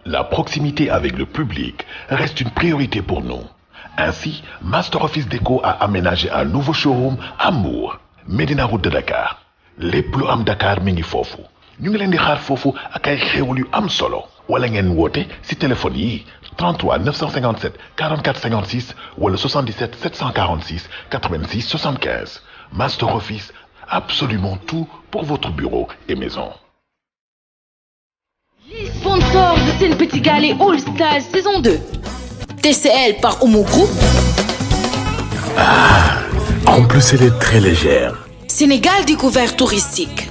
La proximité avec le public reste une priorité pour nous. Ainsi, Master Office Déco a aménagé un nouveau showroom à Mbour, Médina Route de Dakar. lépp lu am Dakar mi ngi foofu ñu ngi leen di xaar foofu ak ay xéewal yu am solo wala ngeen woote ci téléphone yi 33 957 44 56 wala 77 746 86 75. Master Office, absolument tout pour votre bureau et maison. Les sponsors de Sen Petit Gallé All Stars saison 2. TCL par Omo Group. En plus, elle est très légère. Sénégal Découverte Touristique.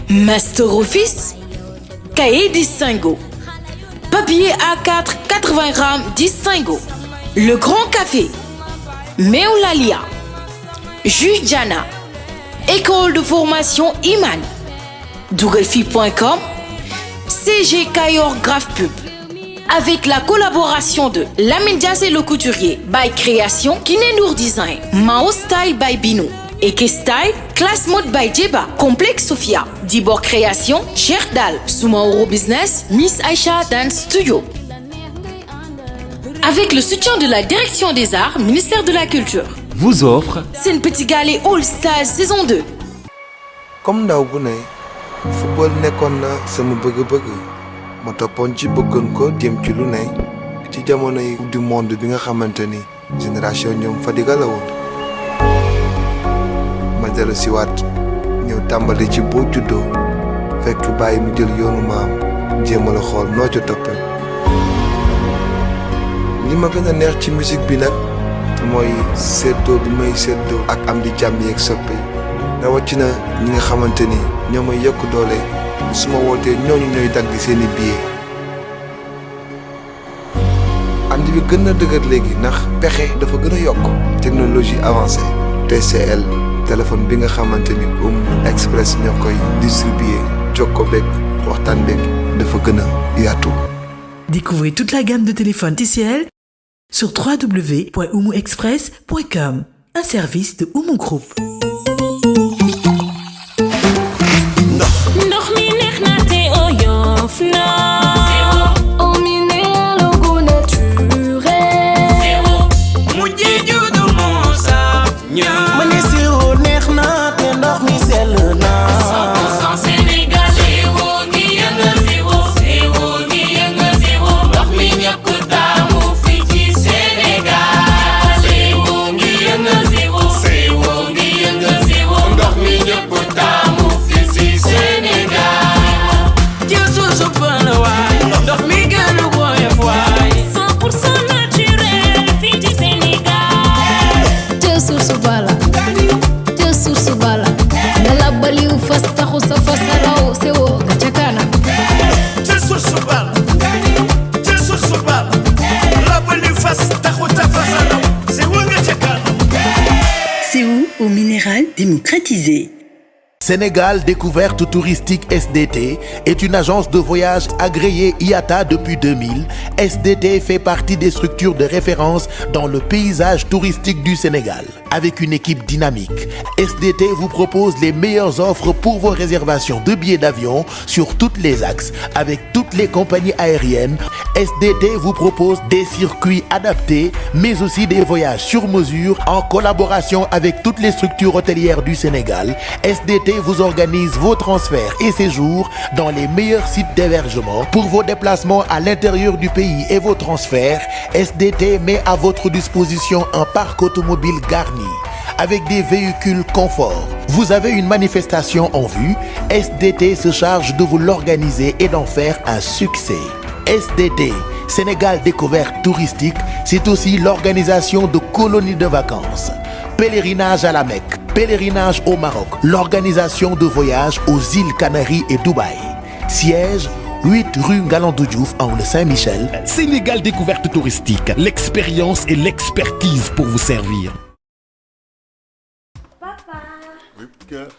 Master Office. Cahier Distingo. Papier A4 80 grammes Distingo. Le Grand Café. Meoulalia. Jus Diana. École de formation Iman. Dougalfi.com. CG Kayor Graph Pub. Avec la collaboration de Lamine Diassé le couturier by Création, Kinendour Design, Mao Style by Bino, Eke Style, Class Mode by Djeba, Complexe Sophia, Dibor Création, Cheikh Dal, Soumaoro Business, Miss Aïcha Dance Studio. Avec le soutien de la Direction des Arts, Ministère de la Culture. Vous offre Sen Petit Gallé All Stars saison 2. Comme ndaw bu ne football nekkoon na sama bëgg-bëgg ma toppoon ci bëggoon ko jëm ci lu ne ci jamonoy coupe du monde bi nga xamante ni génération ñoom Fadiga la woon ma dellu si waat ñëw tàmbali ci boo juddoo fekk bàyyi mu jël yoonu maam jéem a la xool noo ca toppee li ma gën a neex ci musique bi nag mooy seddoo bi may seddoo ak am di jàmm yeeg soppe rawatina ñi nga xamante ni ñoo may yokk doole su ma wootee ñooñu ñooy dagg seeni billet ànd bi gën a dëgër léegi ndax pexe dafa gën a yokk technologie avancée TCL téléphone bi nga xamante ni Express ñoo koy distribuer jokko beeg waxtaan beeg dafa gën a yaatu. Découvrez toute la gamme de téléphones TCL sur www.oumuexpress.com, un service de Oumou Group. Démocratisé. Sénégal Découverte Touristique SDT est une agence de voyage agréée IATA depuis 2000. SDT fait partie des structures de référence dans le paysage touristique du Sénégal. Avec une équipe dynamique, SDT vous propose les meilleures offres pour vos réservations de billets d'avion sur tous les axes. Avec toutes les compagnies aériennes, SDT vous propose des circuits adaptés, mais aussi des voyages sur mesure en collaboration avec toutes les structures hôtelières du Sénégal. SDT vous organise vos transferts et séjours dans les meilleurs sites d'hébergement. Pour vos déplacements à l'intérieur du pays et vos transferts, SDT met à votre disposition un parc automobile garni avec des véhicules confort. Vous avez une manifestation en vue, SDT se charge de vous l'organiser et d'en faire un succès. SDT, Sénégal Découverte Touristique, c'est aussi l'organisation de colonies de vacances, pèlerinage à la Mecque, pèlerinage au Maroc, l'organisation de voyages aux îles Canaries et Dubaï. Siège 8 rue Galandou Diouf, angle Saint-Michel. Sénégal Découverte Touristique, l'expérience et l'expertise pour vous servir. Papa, Oui, cœur.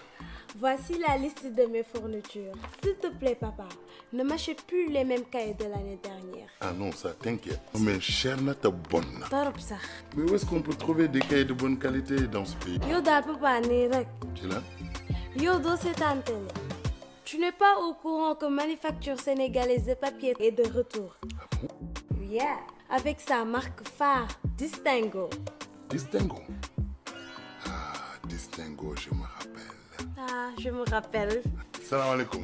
voici la liste de mes fournitures. S'il te plaît, papa, ne m'achète plus les mêmes cahiers de l'année dernière. Ah non, ça t'inquiète. Mais cher na ta bonne na. Torop sax. Mais où est-ce qu'on peut trouver des cahiers de bonne qualité dans ce pays? Yow daal papa nii rek. Tu l'as? Yow doo seetaan télé. Tu n'es pas au courant que Manufacture sénégalaise de papier est de retour? Yeah, avec sa marque phare, Distingo. Distingo. Ah, Distingo, je me rappelle. Ah, je me rappelle. Salam alaikum.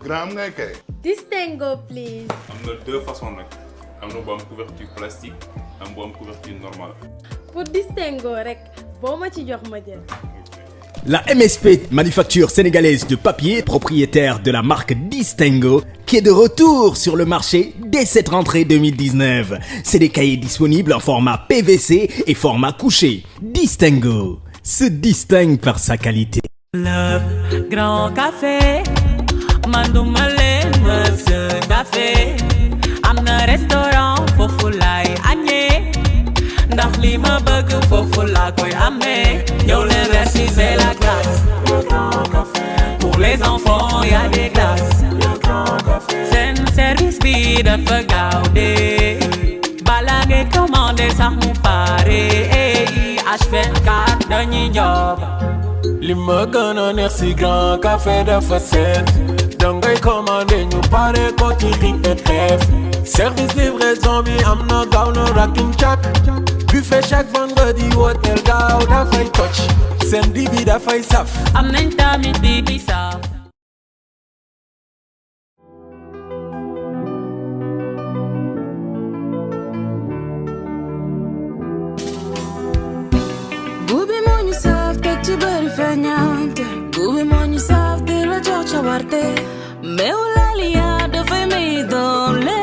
Grand ngay kay. Distingo, please. On a deux façons nag. Am na bu am couverture plastique, am bu am couverture normale. Pour Distingo rek, boo ma ci jox ma jël. La MSP, Manufacture sénégalaise de papier, propriétaire de la marque Distingo, qui est de retour sur le marché dès cette rentrée 2019. C'est des cahiers disponibles en format PVC et format couché. Distingo se distingue par sa qualité. Le grand café, manduma leen monsieur café, am na restaurant foofu laay añee, ndax li ma bëgg foofu laa koy amee, ñëw leen reçu c'est la classe. Pour les enfants y a des glaces, seen service bi dafa gaaw de, bala ngay commandé sax mu pare, H24 dañuy job. li ma gën a neex si grand café dafa set, dangay commandé ñu pare ko ci Ring et Trèfle. Service livraison bi am na gaaw na rakin cak, buffet chaque vendredi hôtel gaaw dafay touch, seen dibi dafay saf. Am nañ tamit dibi saf. Gubi moo ñu saaf teg ci bëri feeñante, gubi moo ñu saaf di la jox ca warte, meew Laliya dafay may doole.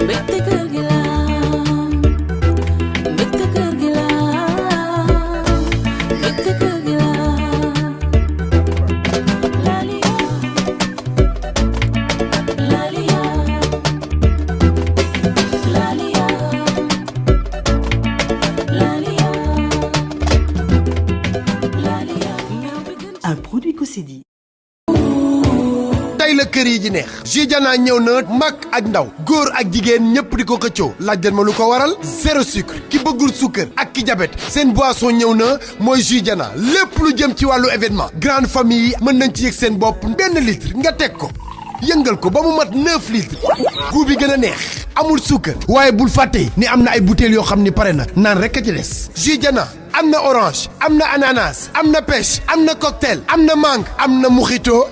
Mbégte kër gi la, mbégte kër gi la, mbégte kër gi la. Laliya, Laliya, Laliya, Laliya, Laliya. Un produit Cosedi. tey la kër yi ji neex jus Jana ñëw na mag ak ndaw góor ak jigéen ñëpp di ko xëccoo laaj leen ma lu ko waral zéro sucre ki bëggul suukar ak ki diabète seen boisson ñëw na mooy jus Jana lépp lu jëm ci wàllu événement grande famille yi mën nañ ci yëg seen bopp benn litre nga teg ko yëngal ko ba mu mat 9 litres goût bi gën a neex amul suukar waaye bul fàtte ni am na ay bouteilles yoo xam ni pare na naan rek a ci des jus Jana am na orange am na ananas am na pêche am na cocktail am na mangue am na mojito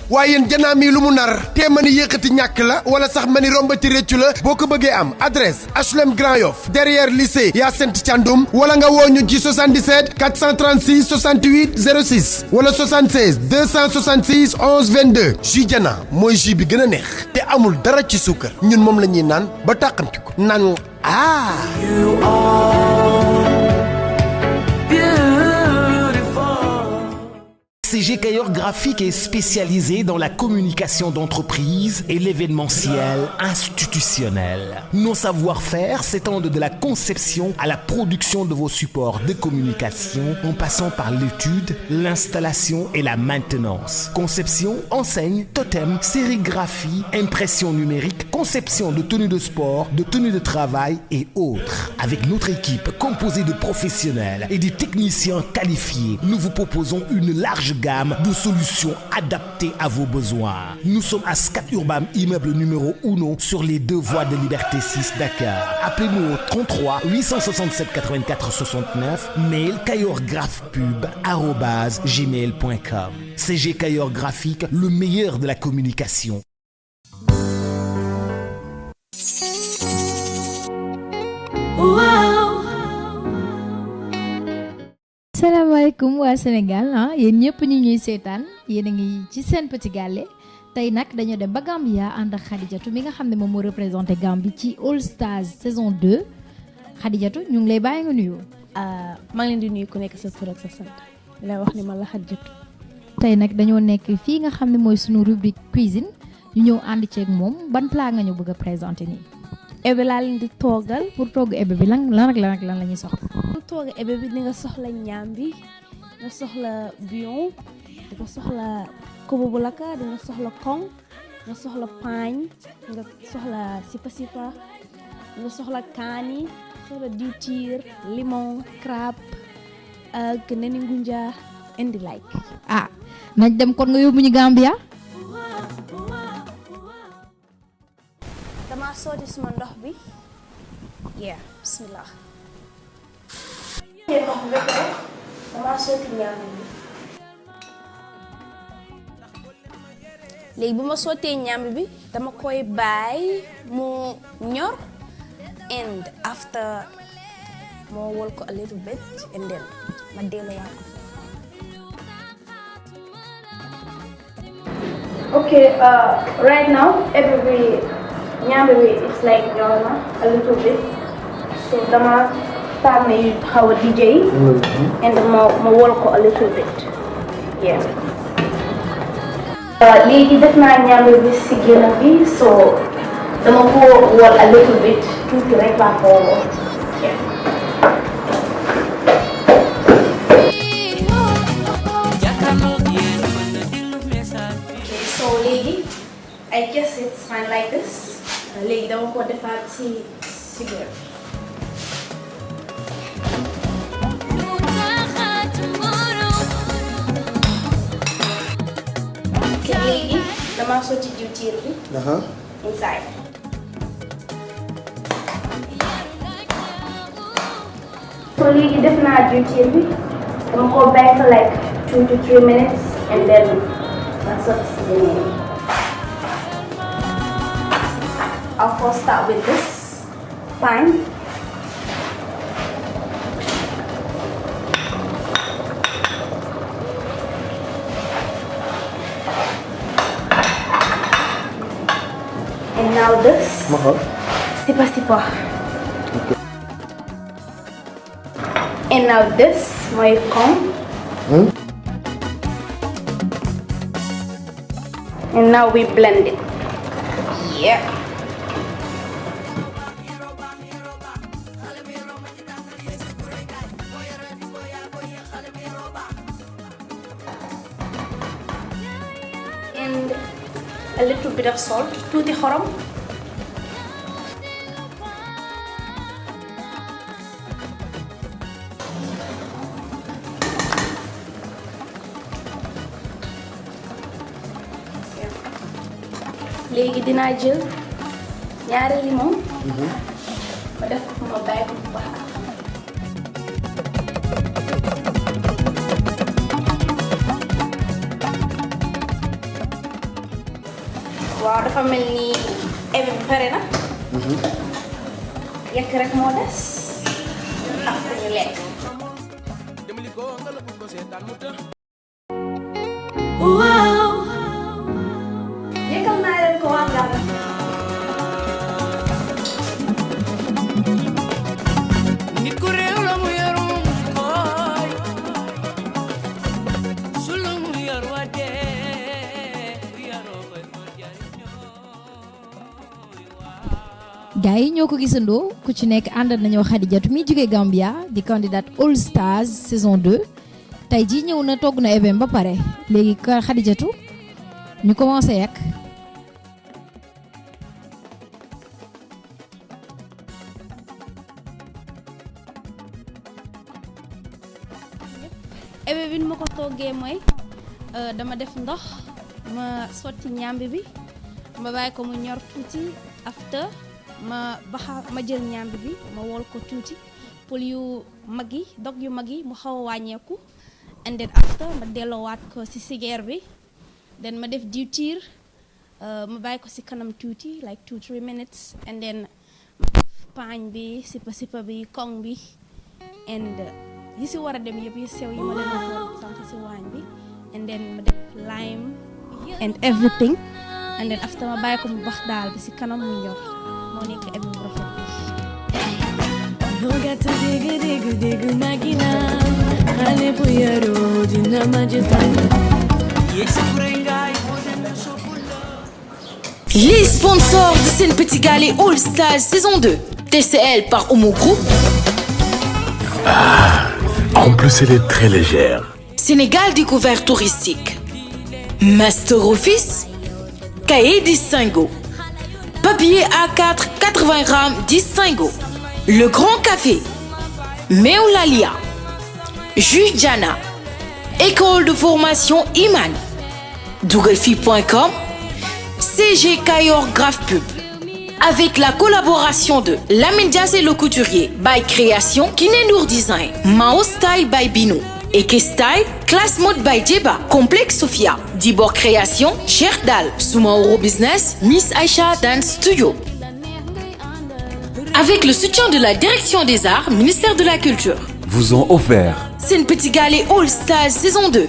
waaye yéen Jana mi lu mu nar te ma ni yëkkati ñàkk la wala sax ma ni rombati réccu la boo ko bëggee am adresse HLM Grand Yoff derrière lycée Hyacinthe Thiandoum wala nga woo ñu ci 77 436 68 06 wala 76 266 11 22 jus Jana mooy jus bi gën a neex te amul dara ci suukar ñun moom la ñuy naan ba tàqamti ko naan CG Cayor Graphique est spécialisé dans la communication d'entreprise et l'événementiel institutionnel. Nos savoir-faire s'étendent de la conception à la production de vos supports de communication en passant par l'étude, l'installation et la maintenance. Conception, enseigne, totem, sérigraphie, impression numérique, conception de tenues de sport, de tenues de travail et autres. Avec notre équipe composée de professionnels et de techniciens qualifiés, nous vous proposons une large gamme de solutions adaptées à vos besoins. Nous sommes à Scat Urbam, immeuble numéro 1 sur les 2 voies de Liberté 6 Dakar. Appelez-nous au 33 867 84 69, mail cayorgraphepub@gmail.com. CG Cayor Graphique, le meilleur de la communication. salaamaaleykum waa Sénégal yéen ñëpp ñu ñuy seetaan yéen a ngi ci seen Petit Gallé tey nag dañoo dem ba Gambia ànd ak Khadijatou mi nga xam ne moom moo représenté Gambie ci All Stars saison 2 Khadijatou ñu ngi lay bàyyi nga nuyu. maa ngi leen di nuyu ku nekk sa tur ak sa sant lay wax ni ma la Khadijatou. tey nag dañoo nekk fii nga xam ne mooy sunu rubrique cuisine ñu ñëw ànd ceeg moom ban plat nga ñu bëgg a présenté nii. ebe laa leen di toogal. pour togg ebe bi lan la ñuy soxla. pour togg ebe bi di nga soxla ñaam bi nga soxla bouillon di nga soxla kobo bu laka di nga soxla kong nga soxla paañ nga soxla sipa nga soxla kaani soxla diwtiir limon crabe ak Neni Ngunja and the like. ah nañ dem kon nga yóbbu ñu Gambia. Dama sotti suma ndox bi. Yeah, bismillah. Ndox bi ba pare dama sotti ñaambi bi. Léegi bu ma sottee ñaambi bi dama koy bàyyi mu ñor and after more work a little bit and then ma delluwaat ko. Okay, right now every nyambi is like normal a little bit. So dama start me how a DJ and more work a little bit. Yeah. Lady def na nyambi bi si gëna bi so dama ko wol a little bit tuuti rek ba ko yeah. Okay, so lady, I guess it's fine like this. Lady dama ko defaat si biir. Legi dama sotti diwtiir bi inside. So legi def naa diwtiir bi dama ko bàyyi for like 2 to 3 minutes and then ma sotti si beneen. I'll first start with this pan. And now this. Sipa. Okay. And now this, my comb. And now we blend it. Yeah. And a little bit of salt, tuuti xorom. Léegi dinaa jël ñaari limon. ma def ko ma bàyyi ko bu baax. waaw dafa mel ni ebe bi pare na. yekk rek moo des. ak ñu lekk. waaw. yekkal naa leen ko waa Gàmbi. nit ku réew la mu yorum mooy su la mu yor wa dee yaroo koy for jariñoo. gars yi ñoo ko gisandoo ku ci nekk àndal nañoo Xadijatu mi jóge Gambia di candidate All Stars saison 2 tey jii ñëw na togg na event ba pare léegi ka Xadijatu ñu commencé yàq. ebe bi nu ma ko toggee mooy dama def ndox ma sotti ñambi bi ma bàyyi ko mu ñor tuuti after ma jël ñambi bi ma wol ko tuuti pour yu mag yi dog yu mag yi mu xaw a wàññeeku and then after ma delloowaat ko ci sigeer bi then ma def diwtiir ma bàyyi ko ci kanam tuuti like 2-3 minutes and then ma def paañ bi sipa bi kong bi and yi ci war a dem yëpp yi sew yi ma leen waxoon sànq ci waañ bi and then ma def lime and everything and then after ma bàyyi ko mu bax daal bi ci kanam mu ñor moo nekk ebe bu rafet bi. Nogata dégg magina xale bu yaroo dina ma jëtal. Les sponsors de Sen Petit Gallé All Stars saison 2. TCL par Omo Group. En plus, elle est très légère. Sénégal Découverte Touristique. Master Office. Cahier Distingo. Papier A4 80 grammes Distingo. Le Grand Café. Meoulalia. Jujana, école de formation Iman, dougalfi.com, CG Kayor Graph Pub. Avec la collaboration de Lamine Diaz et le couturier, by Création, Kinendour Design, Mao Style by Bino, Eke Style, Class Mode by Djeba, Complexe Sophia, Dibor Création, Cheikh Dal, Soumaoro Business, Miss Aisha Dance Studio. Avec le soutien de la Direction des Arts, Ministère de la Culture. Vous ont offert C'est une petite galée All Stars saison 2.